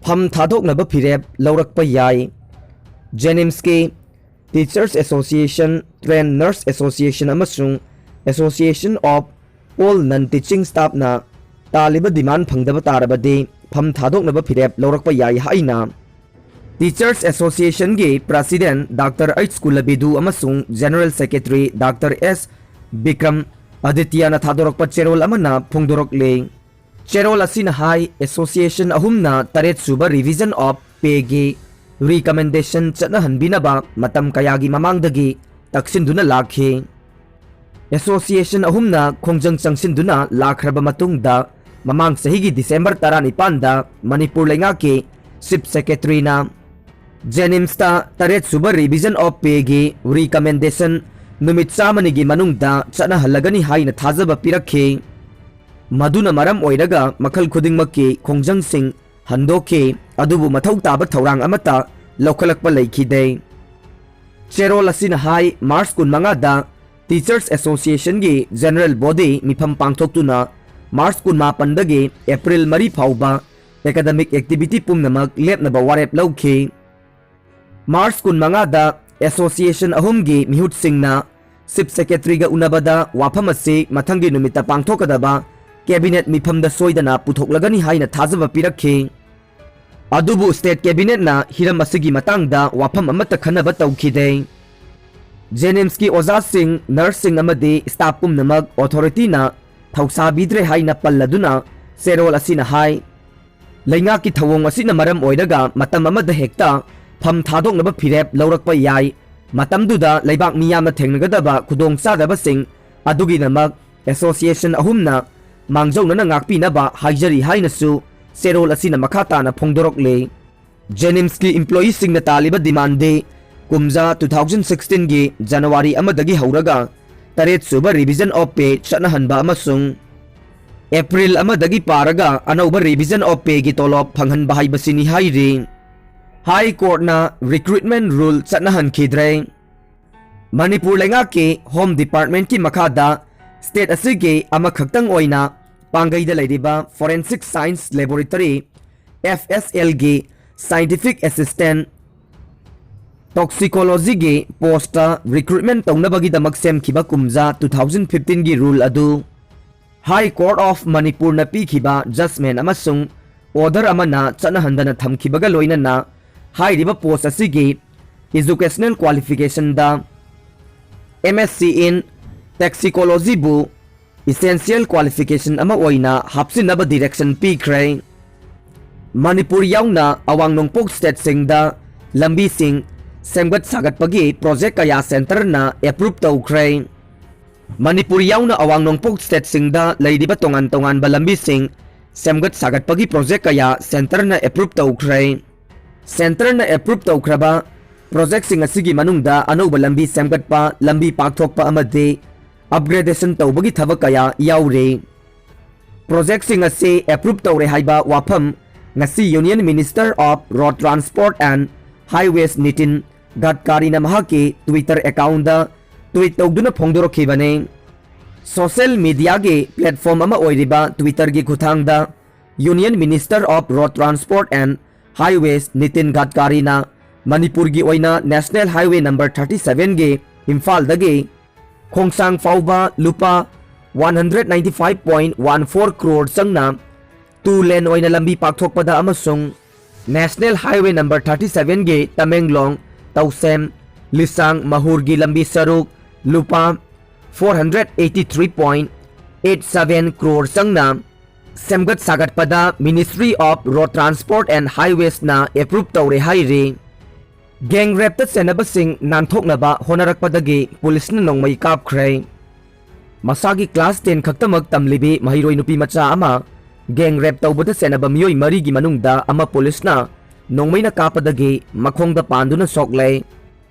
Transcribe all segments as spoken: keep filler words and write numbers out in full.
ꯐꯝ ꯊꯥꯗꯣꯛꯅꯕ ꯐꯤꯔꯦꯞ ꯂꯧꯔꯛꯄ ꯌꯥꯏ꯫ JNIMSꯀꯤ Teachers Association, Trained Nurse Association ꯑꯃꯁꯨꯡ Association of All Non-Teaching Staffꯅ ꯇꯥꯜꯂꯤꯕ demand ꯐꯪꯗꯕ ꯇꯥꯔꯕꯗꯤ ꯐꯝ ꯊꯥꯗꯣꯛꯅꯕ ꯐꯤꯔꯦꯞ ꯂꯧꯔꯛꯄ ꯌꯥꯏ ꯍꯥꯏꯅ Teachers Associationꯒꯤ President Doctor H ꯀꯨꯂꯕꯤꯗꯨ ꯑꯃꯁꯨꯡ General Secretary Doctor S Bikram ꯑꯗꯤꯇ꯭ꯌꯅ ꯊꯥꯗꯣꯔꯛꯄ ꯆꯦꯔꯣꯜ ꯑꯃꯅ ꯐꯣꯡꯗꯣꯔꯛꯂꯤ꯫ ꯆꯦꯔꯣꯜ ꯑꯁꯤꯅ ꯍꯥꯏ, association ꯑꯍꯨꯝꯅ ꯇꯔꯦꯠ ꯁꯨꯕ Revision of Payꯒꯤ recommendation ꯆꯠꯅꯍꯟꯕꯤꯅꯕ ꯃꯇꯝ ꯀꯌꯥꯒꯤ ꯃꯃꯥꯡꯗꯒꯤ ꯇꯛꯁꯤꯟꯗꯨꯅ ꯂꯥꯛꯈꯤ꯫ Association ꯑꯍꯨꯝꯅ ꯈꯣꯡꯖꯪ ꯆꯪꯁꯤꯟꯗꯨꯅ ꯂꯥꯛꯈ꯭ꯔꯕ ꯃꯇꯨꯡꯗ, ꯃꯃꯥꯡ ꯆꯍꯤꯒꯤ December ꯇꯔꯥꯅꯤꯄꯥꯟꯗ ꯃꯅꯤꯄꯨꯔ ꯂꯩꯉꯥꯛꯀꯤ Chief Secretaryꯅ JNIMSꯇ ꯇꯔꯦꯠ ꯁꯨꯕ Revision of Payꯒꯤ recommendation ꯅꯨꯃꯤꯠ ꯆꯥꯝꯃꯅꯤꯒꯤ ꯃꯅꯨꯡꯗ ꯆꯠꯅꯍꯜꯂꯒꯅꯤ ꯍꯥꯏꯅ ꯊꯥꯖꯕ ꯄꯤꯔꯛꯈꯤ꯫ ꯃꯗꯨꯅ ꯃꯔꯝ ꯑꯣꯏꯔꯒ ꯃꯈꯜ ꯈꯨꯗꯤꯡꯃꯛꯀꯤ ꯈꯣꯡꯖꯪꯁꯤꯡ ꯍꯟꯗꯣꯛꯈꯤ, ꯑꯗꯨꯕꯨ ꯃꯊꯧ ꯇꯥꯕ ꯊꯧꯔꯥꯡ ꯑꯃꯠꯇ ꯂꯧꯈꯠꯂꯛꯄ ꯂꯩꯈꯤꯗꯦ꯫ ꯆꯦꯔꯣꯜ ꯑꯁꯤꯅ ꯍꯥꯏ, March ꯀꯨꯟꯃꯉꯥꯗ Teachers Associationꯒꯤ General Body ꯃꯤꯐꯝ ꯄꯥꯡꯊꯣꯛꯇꯨꯅ March ꯀꯨꯟꯃꯥꯄꯟꯗꯒꯤ April ꯃꯔꯤ ꯐꯥꯎꯕ academic activity ꯄꯨꯝꯅꯃꯛ ꯂꯦꯞꯅꯕ ꯋꯥꯔꯦꯞ ꯂꯧꯈꯤ꯫ March ꯀꯨꯟꯃꯉꯥꯗ association ꯑꯍꯨꯝꯒꯤ ꯃꯤꯍꯨꯠꯁꯤꯡꯅ Chief Secretaryꯒ ꯎꯅꯕꯗ ꯋꯥꯐꯝ ꯑꯁꯤ ꯃꯊꯪꯒꯤ ꯅꯨꯃꯤꯠꯇ ꯄꯥꯡꯊꯣꯛꯀꯗꯕ cabinet ꯃꯤꯐꯝꯗ ꯁꯣꯏꯗꯅ ꯄꯨꯊꯣꯛꯂꯒꯅꯤ ꯍꯥꯏꯅ ꯊꯥꯖꯕ ꯄꯤꯔꯛꯈꯤ꯫ ꯑꯗꯨꯕꯨ state cabinetꯅ ꯍꯤꯔꯝ ꯑꯁꯤꯒꯤ ꯃꯇꯥꯡꯗ ꯋꯥꯐꯝ ꯑꯃꯠꯇ ꯈꯟꯅꯕ ꯇꯧꯈꯤꯗꯦ꯫ JNIMSꯀꯤ ꯑꯣꯖꯥꯁꯤꯡ, nurseꯁꯤꯡ ꯑꯃꯗꯤ staff ꯄꯨꯝꯅꯃꯛ authorityꯅ ꯊꯧꯁꯥꯕꯤꯗ꯭ꯔꯦ ꯍꯥꯏꯅ ꯄꯜꯂꯗꯨꯅ ꯆꯦꯔꯣꯜ ꯑꯁꯤꯅ ꯍꯥꯏ, ꯂꯩꯉꯥꯛꯀꯤ ꯊꯧꯑꯣꯡ ꯑꯁꯤꯅ ꯃꯔꯝ ꯑꯣꯏꯔꯒ ꯃꯇꯝ ꯑꯃꯗ ꯍꯦꯛꯇ ꯐꯝ ꯊꯥꯗꯣꯛꯅꯕ ꯐꯤꯔꯦꯞ ꯂꯧꯔꯛꯄ ꯌꯥꯏ꯫ ꯃꯇꯝꯗꯨꯗ ꯂꯩꯕꯥꯛ ꯃꯤꯌꯥꯝꯅ ꯊꯦꯡꯅꯒꯗꯕ ꯈꯨꯗꯣꯡꯆꯥꯗꯕꯁꯤꯡ ꯑꯗꯨꯒꯤꯗꯃꯛ association ꯑꯍꯨꯝꯅ ꯃꯥꯡꯖꯧꯅꯅ ꯉꯥꯛꯄꯤꯅꯕ ꯍꯥꯏꯖꯔꯤ ꯍꯥꯏꯅꯁꯨ ꯆꯦꯔꯣꯜ ꯑꯁꯤꯅ ꯃꯈꯥ ꯇꯥꯅ ꯐꯣꯡꯗꯣꯔꯛꯂꯤ꯫ JNIMSꯀꯤ employeeꯁꯤꯡꯅ ꯇꯥꯜꯂꯤꯕ demandꯗꯤ ꯀꯨꯝꯖꯥ two thousand sixteenꯒꯤ January ꯑꯃꯗꯒꯤ ꯍꯧꯔꯒ ꯇꯔꯦꯠ ꯁꯨꯕ Revision of Pay ꯆꯠꯅꯍꯟꯕ ꯑꯃꯁꯨꯡ April ꯑꯃꯗꯒꯤ ꯄꯥꯔꯒ ꯑꯅꯧꯕ Revision of Payꯒꯤ ꯇꯣꯂꯣꯞ ꯐꯪꯍꯟꯕ ꯍꯥꯏꯕꯁꯤꯅꯤ ꯍꯥꯏꯔꯤ꯫ High Courtꯅ recruitment rule ꯆꯠꯅꯍꯟꯈꯤꯗ꯭ꯔꯦ꯫ ꯃꯅꯤꯄꯨꯔ ꯂꯩꯉꯥꯛꯀꯤ Home Departmentꯀꯤ ꯃꯈꯥꯗ state ꯑꯁꯤꯒꯤ ꯑꯃꯈꯛꯇꯪ ꯑꯣꯏꯅ ꯄꯥꯡꯒꯩꯗ ꯂꯩꯔꯤꯕ Forensic Science Laboratory ꯑꯦꯐ ꯑꯦꯁ ꯑꯦꯜꯒꯤ Scientific Assistant Toxicologyꯒꯤ postꯇ recruitment ꯇꯧꯅꯕꯒꯤꯗꯃꯛ ꯁꯦꯝꯈꯤꯕ ꯀꯨꯝꯖꯥ two thousand fifteenꯒꯤ rule ꯑꯗꯨ High Court of Manipurꯅ ꯄꯤꯈꯤꯕ judgment ꯑꯃꯁꯨꯡ order ꯑꯃꯅ ꯆꯠꯅꯍꯟꯗꯅ ꯊꯝꯈꯤꯕꯒ ꯂꯣꯏꯅꯅ ꯍꯥꯏꯔꯤꯕ post ꯑꯁꯤꯒꯤ educational qualificationꯗ M S C in Toxicologyꯕꯨ essential qualification ꯑꯃ ꯑꯣꯏꯅ ꯍꯥꯞꯆꯤꯟꯅꯕ direction ꯄꯤꯈ꯭ꯔꯦ꯫ ꯃꯅꯤꯄꯨꯔ ꯌꯥꯎꯅ ꯑꯋꯥꯡ ꯅꯣꯡꯄꯣꯛ stateꯁꯤꯡꯗ ꯂꯝꯕꯤꯁꯤꯡ ꯁꯦꯝꯒꯠ ꯁꯥꯒꯠꯄꯒꯤ project ꯀꯌꯥ centreꯅ approve ꯇꯧꯈ꯭ꯔꯦ꯫ ꯃꯅꯤꯄꯨꯔ ꯌꯥꯎꯅ ꯑꯋꯥꯡ ꯅꯣꯡꯄꯣꯛ stateꯁꯤꯡꯗ ꯂꯩꯔꯤꯕ ꯇꯣꯉꯥꯟ ꯇꯣꯉꯥꯟꯕ ꯂꯝꯕꯤꯁꯤꯡ ꯁꯦꯝꯒꯠ ꯁꯥꯒꯠꯄꯒꯤ project ꯀꯌꯥ centreꯅ approve ꯇꯧꯈ꯭ꯔꯦ꯫ Centreꯅ approve ꯇꯧꯈ꯭ꯔꯕ projectꯁꯤꯡ ꯑꯁꯤꯒꯤ ꯃꯅꯨꯡꯗ ꯑꯅꯧꯕ ꯂꯝꯕꯤ ꯁꯦꯝꯒꯠꯄ, ꯂꯝꯕꯤ ꯄꯥꯛꯊꯣꯛꯄ ꯑꯃꯗꯤ upgradation ꯇꯧꯕꯒꯤ ꯊꯕꯛ ꯀꯌꯥ ꯌꯥꯎꯔꯤ꯫ Projectꯁꯤꯡ ꯑꯁꯤ approve ꯇꯧꯔꯦ ꯍꯥꯏꯕ ꯋꯥꯐꯝ ꯉꯁꯤ Union Minister of Road Transport and Highways Nitin ꯒꯗꯀꯥꯔꯤꯅ ꯃꯍꯥꯛꯀꯤ Twitter accountꯇ tweet ꯇꯧꯗꯨꯅ ꯐꯣꯡꯗꯣꯔꯛꯈꯤꯕꯅꯤ꯫ Social mediaꯒꯤ platform ꯑꯃ ꯑꯣꯏꯔꯤꯕ Twitterꯒꯤ ꯈꯨꯠꯊꯥꯡꯗ Union Minister of Road Transport and Highways Nitin ꯒꯗꯀꯥꯔꯤꯅ ꯃꯅꯤꯄꯨꯔꯒꯤ ꯑꯣꯏꯅ National Highway number thirty sevenꯒꯤ ꯏꯝꯐꯥꯜꯗꯒꯤ ꯈꯣꯡꯁꯥꯡ ꯐꯥꯎꯕ ꯂꯨꯄꯥ one hundred ninety five point one four crore ꯆꯪꯅ two lane ꯑꯣꯏꯅ ꯂꯝꯕꯤ ꯄꯥꯛꯊꯣꯛꯄꯗ ꯑꯃꯁꯨꯡ National Highway number thirty sevenꯒꯤ Tamenglong, ꯇꯧꯁꯦꯝ, ꯂꯤꯁꯥꯡ, ꯃꯍꯨꯔꯒꯤ ꯂꯝꯕꯤ ꯁꯔꯨꯛ ꯂꯨꯄꯥ four hundred eighty three point eight seven crore ꯆꯪꯅ ꯁꯦꯝꯒꯠ ꯁꯥꯒꯠꯄꯗ Ministry of Road Transport and Highwaysꯅ approve ꯇꯧꯔꯦ ꯍꯥꯏꯔꯤ꯫ Gang rapeꯇ ꯆꯦꯟꯅꯕꯁꯤꯡ ꯅꯥꯟꯊꯣꯛꯅꯕ ꯍꯣꯠꯅꯔꯛꯄꯗꯒꯤ ꯄꯨꯂꯤꯁꯅ ꯅꯣꯡꯃꯩ ꯀꯥꯞꯈ꯭ꯔꯦ꯫ ꯃꯁꯥꯒꯤ class ten ꯈꯛꯇꯃꯛ ꯇꯝꯂꯤꯕꯤ ꯃꯍꯩꯔꯣꯏ ꯅꯨꯄꯤ ꯃꯆꯥ ꯑꯃ gang rape ꯇꯧꯕꯗ ꯆꯦꯟꯅꯕ ꯃꯤꯑꯣꯏ ꯃꯔꯤꯒꯤ ꯃꯅꯨꯡꯗ ꯑꯃ ꯄꯨꯂꯤꯁꯅ ꯅꯣꯡꯃꯩꯅ ꯀꯥꯞꯄꯗꯒꯤ ꯃꯈꯣꯡꯗ ꯄꯥꯟꯗꯨꯅ ꯁꯣꯛꯂꯦ꯫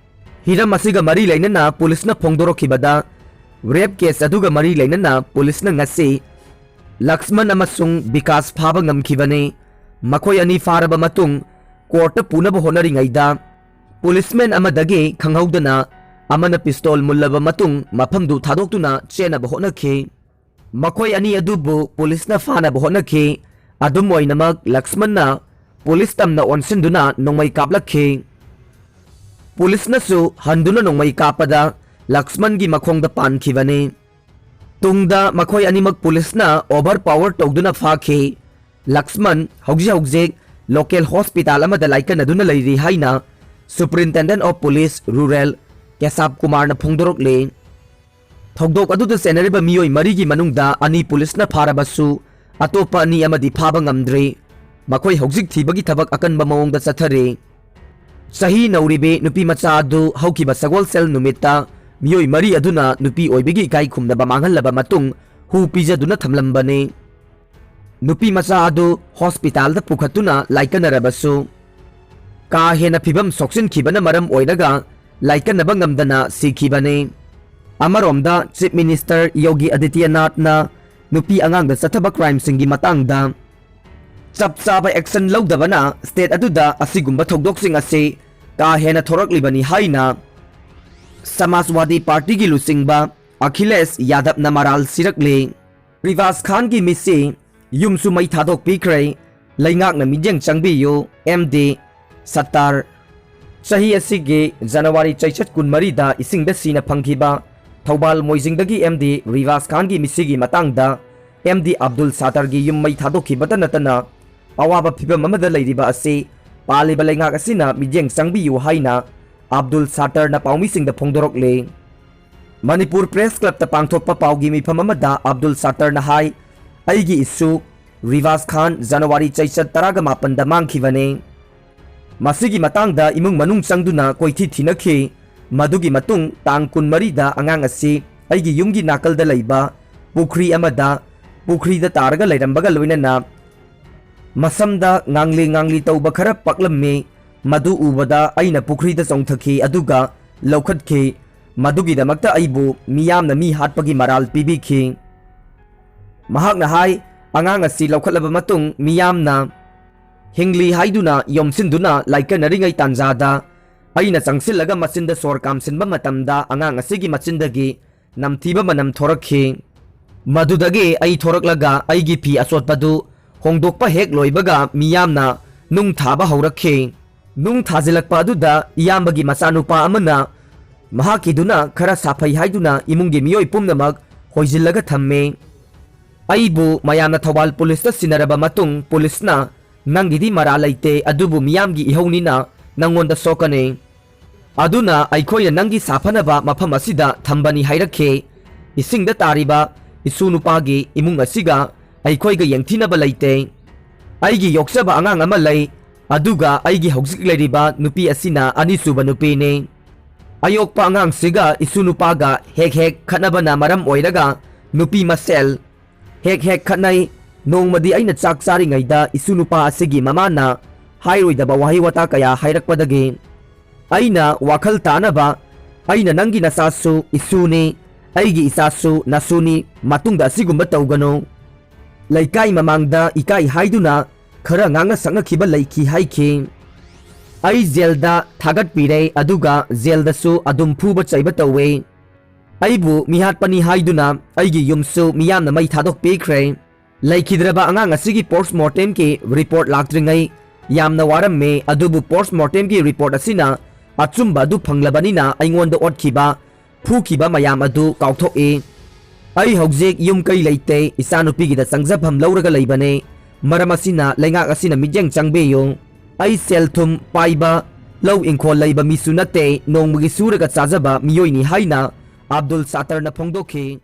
ꯍꯤꯔꯝ ꯑꯁꯤꯒ ꯃꯔꯤ ꯂꯩꯅꯅ ꯄꯨꯂꯤꯁꯅ ꯐꯣꯡꯗꯣꯔꯛꯈꯤꯕꯗ, rape case ꯑꯗꯨꯒ ꯃꯔꯤ ꯂꯩꯅꯅ ꯄꯨꯂꯤꯁꯅ ꯉꯁꯤ ꯂꯛꯁꯃꯟ ꯑꯃꯁꯨꯡ ꯕꯤꯀꯥꯁ ꯐꯥꯕ ꯉꯝꯈꯤꯕꯅꯤ꯫ ꯃꯈꯣꯏ ꯑꯅꯤ ꯐꯥꯔꯕ ꯃꯇꯨꯡ courtꯇ ꯄꯨꯅꯕ ꯍꯣꯠꯅꯔꯤꯉꯩꯗ, policeman ꯑꯃꯗꯒꯤ ꯈꯪꯍꯧꯗꯅ ꯑꯃꯅ pistol ꯃꯨꯜꯂꯕ ꯃꯇꯨꯡ ꯃꯐꯝꯗꯨ ꯊꯥꯗꯣꯛꯇꯨꯅ ꯆꯦꯟꯅꯕ ꯍꯣꯠꯅꯈꯤ꯫ ꯃꯈꯣꯏ ꯑꯅꯤ ꯑꯗꯨꯕꯨ ꯄꯨꯂꯤꯁꯅ ꯐꯥꯅꯕ ꯍꯣꯠꯅꯈꯤ꯫ ꯑꯗꯨꯝ ꯑꯣꯏꯅꯃꯛ, ꯂꯛꯁꯃꯟꯅ ꯄꯨꯂꯤꯁ ꯇꯝꯅ ꯑꯣꯟꯁꯤꯟꯗꯨꯅ ꯅꯣꯡꯃꯩ ꯀꯥꯞꯂꯛꯈꯤ꯫ ꯄꯨꯂꯤꯁꯅꯁꯨ ꯍꯟꯗꯨꯅ ꯅꯣꯡꯃꯩ ꯀꯥꯞꯄꯗ ꯂꯛꯁꯃꯟꯒꯤ ꯃꯈꯣꯡꯗ ꯄꯥꯟꯈꯤꯕꯅꯤ꯫ ꯇꯨꯡꯗ ꯃꯈꯣꯏ ꯑꯅꯤꯃꯛ ꯄꯨꯂꯤꯁꯅ ꯑꯣꯚꯔ ꯄꯥꯋꯔ ꯇꯧꯗꯨꯅ ꯐꯥꯈꯤ꯫ ꯂꯛꯁꯃꯟ ꯍꯧꯖꯤꯛ ꯍꯧꯖꯤꯛ ꯂꯣꯀꯦꯜ ꯍꯣꯁꯄꯤꯇꯥꯜ ꯑꯃꯗ ꯂꯥꯏꯀꯠꯅꯗꯨꯅ ꯂꯩꯔꯤ ꯍꯥꯏꯅ Superintendent of Police Rural ꯀꯦꯁꯥꯕ ꯀꯨꯃꯥꯔꯅ ꯐꯣꯡꯗꯣꯔꯛꯂꯤ꯫ ꯊꯧꯗꯣꯛ ꯑꯗꯨꯗ ꯆꯦꯟꯅꯔꯤꯕ ꯃꯤꯑꯣꯏ ꯃꯔꯤꯒꯤ ꯃꯅꯨꯡꯗ ꯑꯅꯤ ꯄꯨꯂꯤꯁꯅ ꯐꯥꯔꯕꯁꯨ, ꯑꯇꯣꯞꯄ ꯑꯅꯤ ꯑꯃꯗꯤ ꯐꯥꯕ ꯉꯝꯗ꯭ꯔꯤ꯫ ꯃꯈꯣꯏ ꯍꯧꯖꯤꯛ ꯊꯤꯕꯒꯤ ꯊꯕꯛ ꯑꯀꯟꯕ ꯃꯑꯣꯡꯗ ꯆꯠꯊꯔꯤ꯫ ꯆꯍꯤ ꯅꯧꯔꯤꯕꯤ ꯅꯨꯄꯤ ꯃꯆꯥ ꯑꯗꯨ ꯍꯧꯈꯤꯕ ꯁꯒꯣꯜꯁꯦꯜ ꯅꯨꯃꯤꯠꯇ ꯃꯤꯑꯣꯏ ꯃꯔꯤ ꯑꯗꯨꯅ ꯅꯨꯄꯤ ꯑꯣꯏꯕꯒꯤ ꯏꯀꯥꯏ ꯈꯨꯝꯅꯕ ꯃꯥꯡꯍꯜꯂꯕ ꯃꯇꯨꯡ ꯍꯨ ꯄꯤꯖꯗꯨꯅ ꯊꯝꯂꯝꯕꯅꯤ꯫ ꯅꯨꯄꯤ ꯃꯆꯥ ꯑꯗꯨ ꯍꯣꯁꯄꯤꯇꯥꯜꯗ ꯄꯨꯈꯠꯇꯨꯅ ꯂꯥꯏꯀꯠꯅꯔꯕꯁꯨ, ꯀꯥ ꯍꯦꯟꯅ ꯐꯤꯕꯝ ꯁꯣꯛꯆꯤꯟꯈꯤꯕꯅ ꯃꯔꯝ ꯑꯣꯏꯔꯒ ꯂꯥꯏꯀꯠꯅꯕ ꯉꯝꯗꯅ ꯁꯤꯈꯤꯕꯅꯤ꯫ ꯑꯃꯔꯣꯝꯗ, ꯆꯤꯐ ꯃꯤꯅꯤꯁꯇꯔ ꯌꯣꯒꯤ ꯑꯗꯤꯇ꯭ꯌꯅꯥꯊꯅ ꯅꯨꯄꯤ ꯑꯉꯥꯡꯗ ꯆꯠꯊꯕ ꯀ꯭ꯔꯥꯏꯝꯁꯤꯡꯒꯤ ꯃꯇꯥꯡꯗ ꯆꯞ ꯆꯥꯕ ꯑꯦꯛꯁꯟ ꯂꯧꯗꯕꯅ ꯁ꯭ꯇꯦꯠ ꯑꯗꯨꯗ ꯑꯁꯤꯒꯨꯝꯕ ꯊꯧꯗꯣꯛꯁꯤꯡ ꯑꯁꯤ ꯀꯥ ꯍꯦꯟꯅ ꯊꯣꯔꯛꯂꯤꯕꯅꯤ ꯍꯥꯏꯅ ꯁꯃꯥꯖꯋꯥꯗꯤ ꯄꯥꯔꯇꯤꯒꯤ ꯂꯨꯆꯤꯡꯕ ꯑꯈꯤꯂꯦꯁ ꯌꯥꯗꯕꯅ ꯃꯔꯥꯜ ꯁꯤꯔꯛꯂꯤ꯫ ꯔꯤꯕꯥꯖ ꯈꯥꯟꯒꯤ ꯃꯤꯠꯁꯤ ꯌꯨꯝꯁꯨ ꯃꯩ ꯊꯥꯗꯣꯛꯄꯤꯈ꯭ꯔꯦ꯫ ꯂꯩꯉꯥꯛꯅ ꯃꯤꯠꯌꯦꯡ ꯆꯪꯕꯤꯌꯨ, ꯑꯦꯝ ꯗꯤ ꯁꯠꯇꯥꯔ꯫ ꯆꯍꯤ ꯑꯁꯤꯒꯤ ꯖꯅꯋꯥꯔꯤ ꯆꯩꯆꯠ ꯀꯨꯟꯃꯔꯤꯗ ꯏꯁꯤꯡꯗ ꯁꯤꯅ ꯐꯪꯈꯤꯕ ꯊꯧꯕꯥꯜ ꯃꯣꯏꯖꯤꯡꯗꯒꯤ ꯑꯦꯝ ꯗꯤ ꯔꯤꯕꯥꯖ ꯈꯥꯟꯒꯤ ꯃꯤꯠꯁꯤꯒꯤ ꯃꯇꯥꯡꯗ ꯑꯦꯝ ꯗꯤ ꯑꯕꯗꯨꯜ ꯁꯠꯇꯥꯔꯒꯤ ꯌꯨꯝ ꯃꯩ ꯊꯥꯗꯣꯛꯈꯤꯕꯇ ꯅꯠꯇꯅ ꯑꯋꯥꯕ ꯐꯤꯚꯝ ꯑꯃꯗ ꯂꯩꯔꯤꯕ ꯑꯁꯤ ꯄꯥꯜꯂꯤꯕ ꯂꯩꯉꯥꯛ ꯑꯁꯤꯅ ꯃꯤꯠꯌꯦꯡ ꯆꯪꯕꯤꯌꯨ ꯍꯥꯏꯅ ꯑꯕꯗꯨꯜ ꯁꯠꯇꯥꯔꯅ ꯄꯥꯎꯃꯤꯁꯤꯡꯗ ꯐꯣꯡꯗꯣꯔꯛꯂꯤ꯫ ꯃꯅꯤꯄꯨꯔ ꯄ꯭ꯔꯦꯁ ꯀ꯭ꯂꯕꯇ ꯄꯥꯡꯊꯣꯛꯄ ꯄꯥꯎꯒꯤ ꯃꯤꯐꯝ ꯑꯃꯗ ꯑꯕꯗꯨꯜ ꯁꯠꯇꯥꯔꯅ ꯍꯥꯏ, "ꯑꯩꯒꯤ ꯏꯁꯨ ꯔꯤꯕꯥꯖ ꯈꯥꯟ ꯖꯅꯋꯥꯔꯤ ꯆꯩꯆꯠ ꯇꯔꯥꯒ ꯃꯥꯄꯟꯗ ꯃꯥꯡꯈꯤꯕꯅꯤ꯫ ꯃꯁꯤꯒꯤ ꯃꯇꯥꯡꯗ ꯏꯃꯨꯡ ꯃꯅꯨꯡ ꯆꯪꯗꯨꯅ ꯀꯣꯏꯊꯤ ꯊꯤꯅꯈꯤ꯫ ꯃꯗꯨꯒꯤ ꯃꯇꯨꯡ ꯇꯥꯡ ꯀꯨꯟꯃꯔꯤꯗ ꯑꯉꯥꯡ ꯑꯁꯤ ꯑꯩꯒꯤ ꯌꯨꯝꯒꯤ ꯅꯥꯀꯜꯗ ꯂꯩꯕ ꯄꯨꯈ꯭ꯔꯤ ꯑꯃꯗ ꯄꯨꯈ꯭ꯔꯤꯗ ꯇꯥꯔꯒ ꯂꯩꯔꯝꯕꯒ ꯂꯣꯏꯅꯅ ꯃꯁꯝꯗ ꯉꯥꯡꯂꯤ ꯉꯥꯡꯂꯤ ꯇꯧꯕ ꯈꯔ ꯄꯛꯂꯝꯃꯤ꯫ ꯃꯗꯨ ꯎꯕꯗ ꯑꯩꯅ ꯄꯨꯈ꯭ꯔꯤꯗ ꯆꯣꯡꯊꯈꯤ, ꯑꯗꯨꯒ ꯂꯧꯈꯠꯈꯤ꯫ ꯃꯗꯨꯒꯤꯗꯃꯛꯇ ꯑꯩꯕꯨ ꯃꯤꯌꯥꯝꯅ ꯃꯤ ꯍꯥꯠꯄꯒꯤ ꯃꯔꯥꯜ ꯄꯤꯕꯤꯈꯤ꯫" ꯃꯍꯥꯛꯅ ꯍꯥꯏ, ꯑꯉꯥꯡ ꯑꯁꯤ ꯂꯧꯈꯠꯂꯕ ꯃꯇꯨꯡ ꯃꯤꯌꯥꯝꯅ ꯍꯤꯡꯂꯤ ꯍꯥꯏꯗꯨꯅ ꯌꯣꯝꯁꯤꯟꯗꯨꯅ ꯂꯥꯏꯀꯠꯅꯔꯤꯉꯩ ꯇꯥꯟꯖꯥꯗ ꯑꯩꯅ ꯆꯪꯁꯤꯜꯂꯒ ꯃꯆꯤꯟꯗ ꯁꯣꯔ ꯀꯥꯝꯁꯤꯟꯕ ꯃꯇꯝꯗ ꯑꯉꯥꯡ ꯑꯁꯤꯒꯤ ꯃꯆꯤꯟꯗꯒꯤ ꯅꯝꯊꯤꯕ ꯃꯅꯝ ꯊꯣꯔꯛꯈꯤ꯫ ꯃꯗꯨꯗꯒꯤ ꯑꯩ ꯊꯣꯔꯛꯂꯒ ꯑꯩꯒꯤ ꯐꯤ ꯑꯆꯣꯠꯄꯗꯨ ꯐꯣꯡꯗꯣꯛꯄ ꯍꯦꯛ ꯂꯣꯏꯕꯒ ꯃꯤꯌꯥꯝꯅ ꯅꯨꯡ ꯊꯥꯕ ꯍꯧꯔꯛꯈꯤ꯫ ꯅꯨꯡ ꯊꯥꯖꯤꯜꯂꯛꯄ ꯑꯗꯨꯗ ꯏꯌꯥꯝꯕꯒꯤ ꯃꯆꯥꯅꯨꯄꯥ ꯑꯃꯅ ꯃꯍꯥꯛꯀꯤꯗꯨꯅ ꯈꯔ ꯁꯥꯐꯩ ꯍꯥꯏꯗꯨꯅ ꯏꯃꯨꯡꯒꯤ ꯃꯤꯑꯣꯏ ꯄꯨꯝꯅꯃꯛ ꯍꯣꯏꯖꯤꯜꯂꯒ ꯊꯝꯃꯤ꯫ ꯑꯩꯕꯨ ꯃꯌꯥꯝꯅ ꯊꯧꯕꯥꯜ ꯄꯨꯂꯤꯁꯇ ꯁꯤꯟꯅꯔꯕ ꯃꯇꯨꯡ ꯄꯨꯂꯤꯁꯅ "ꯅꯪꯒꯤꯗꯤ ꯃꯔꯥ ꯂꯩꯇꯦ, ꯑꯗꯨꯕꯨ ꯃꯤꯌꯥꯝꯒꯤ ꯏꯍꯧꯅꯤꯅ ꯅꯪꯉꯣꯟꯗ ꯁꯣꯛꯀꯅꯤ꯫ ꯑꯗꯨꯅ ꯑꯩꯈꯣꯏꯅ ꯅꯪꯒꯤ ꯁꯥꯐꯅꯕ ꯃꯐꯝ ꯑꯁꯤꯗ ꯊꯝꯕꯅꯤ" ꯍꯥꯏꯔꯛꯈꯤ꯫ ꯏꯁꯤꯡꯗ ꯇꯥꯔꯤꯕ ꯏꯁꯨ ꯅꯨꯄꯥꯒꯤ ꯏꯃꯨꯡ ꯑꯁꯤꯒ ꯑꯩꯈꯣꯏꯒ ꯌꯦꯡꯊꯤꯅꯕ ꯂꯩꯇꯦ꯫ ꯑꯩꯒꯤ ꯌꯣꯛꯆꯕ ꯑꯉꯥꯡ ꯑꯃ ꯂꯩ, ꯑꯗꯨꯒ ꯑꯩꯒꯤ ꯍꯧꯖꯤꯛ ꯂꯩꯔꯤꯕ ꯅꯨꯄꯤ ꯑꯁꯤꯅ ꯑꯅꯤꯁꯨꯕ ꯅꯨꯄꯤꯅꯤ꯫ ꯑꯌꯣꯛꯄ ꯑꯉꯥꯡꯁꯤꯒ ꯏꯁꯨ ꯅꯨꯄꯥꯒ ꯍꯦꯛ ꯍꯦꯛ ꯈꯠꯅꯕꯅ ꯃꯔꯝ ꯑꯣꯏꯔꯒ ꯅꯨꯄꯤ ꯃꯁꯦꯜ ꯍꯦꯛ ꯍꯦꯛ ꯈꯠꯅꯩ꯫ ꯅꯣꯡꯃꯗꯤ ꯑꯩꯅ ꯆꯥꯛ ꯆꯥꯔꯤꯉꯩꯗ ꯏꯁꯨ ꯅꯨꯄꯥ ꯑꯁꯤꯒꯤ ꯃꯃꯥꯅ ꯍꯥꯏꯔꯣꯏꯗꯕ ꯋꯥꯍꯩ ꯋꯥꯇꯥ ꯀꯌꯥ ꯍꯥꯏꯔꯛꯄꯗꯒꯤ ꯑꯩꯅ ꯋꯥꯈꯜ ꯇꯥꯅꯕ, "ꯑꯩꯅ ꯅꯪꯒꯤ ꯅꯆꯥꯁꯨ ꯏꯁꯨꯅꯤ, ꯑꯩꯒꯤ ꯏꯆꯥꯁꯨ ꯅꯁꯨꯅꯤ, ꯃꯇꯨꯡꯗ ꯑꯁꯤꯒꯨꯝꯕ ꯇꯧꯒꯅꯨ꯫ ꯂꯩꯀꯥꯏ ꯃꯃꯥꯡꯗ ꯏꯀꯥꯏ ꯍꯥꯏꯗꯨꯅ ꯈꯔ ꯉꯥꯡꯅ ꯁꯛꯅꯈꯤꯕ ꯂꯩꯈꯤ" ꯍꯥꯏꯈꯤ꯫ ꯑꯩ ꯖꯦꯜꯗ ꯊꯥꯒꯠꯄꯤꯔꯦ, ꯑꯗꯨꯒ ꯖꯦꯜꯗꯁꯨ ꯑꯗꯨꯝ ꯐꯨꯕ ꯆꯩꯕ ꯇꯧꯋꯦ꯫ ꯑꯩꯕꯨ ꯃꯤꯍꯥꯠꯄꯅꯤ ꯍꯥꯏꯗꯨꯅ ꯑꯩꯒꯤ ꯌꯨꯝꯁꯨ ꯃꯤꯌꯥꯝꯅ ꯃꯩ ꯊꯥꯗꯣꯛꯄꯤꯈ꯭ꯔꯦ꯫ ꯂꯩꯈꯤꯗ꯭ꯔꯕ ꯑꯉꯥꯡ ꯑꯁꯤꯒꯤ ꯄꯣꯁꯠꯃꯣꯔꯇꯦꯝꯒꯤ ꯔꯤꯄꯣꯔꯠ ꯂꯥꯛꯇ꯭ꯔꯤꯉꯩ ꯌꯥꯝꯅ ꯋꯥꯔꯝꯃꯦ, ꯑꯗꯨꯕꯨ ꯄꯣꯁꯠꯃꯣꯔꯇꯦꯝꯒꯤ ꯔꯤꯄꯣꯔꯠ ꯑꯁꯤꯅ ꯑꯆꯨꯝꯕ ꯑꯗꯨ ꯐꯪꯂꯕꯅꯤꯅ ꯑꯩꯉꯣꯟꯗ ꯑꯣꯠꯈꯤꯕ, ꯐꯨꯈꯤꯕ ꯃꯌꯥꯝ ꯑꯗꯨ ꯀꯥꯎꯊꯣꯛꯏ꯫ ꯑꯩ ꯍꯧꯖꯤꯛ ꯌꯨꯝ ꯀꯩ ꯂꯩꯇꯦ, ꯏꯆꯥꯅꯨꯄꯤꯒꯤꯗ ꯆꯪꯖꯐꯝ ꯂꯧꯔꯒ ꯂꯩꯕꯅꯦ꯫ ꯃꯔꯝ ꯑꯁꯤꯅ ꯂꯩꯉꯥꯛ ꯑꯁꯤꯅ ꯃꯤꯠꯌꯦꯡ ꯆꯪꯕꯤꯌꯨ꯫ ꯑꯩ ꯁꯦꯜ ꯊꯨꯝ ꯄꯥꯏꯕ, ꯂꯧ ꯏꯪꯈꯣꯜ ꯂꯩꯕ ꯃꯤꯁꯨ ꯅꯠꯇꯦ, ꯅꯣꯡꯃꯒꯤ ꯁꯨꯔꯒ ꯆꯥꯖꯕ ꯃꯤꯑꯣꯏꯅꯤ ꯍꯥꯏꯅ ꯑꯕꯗꯨꯜ ꯁꯥꯇꯔꯅ ꯐꯣꯡꯗꯣꯛꯈꯤ꯫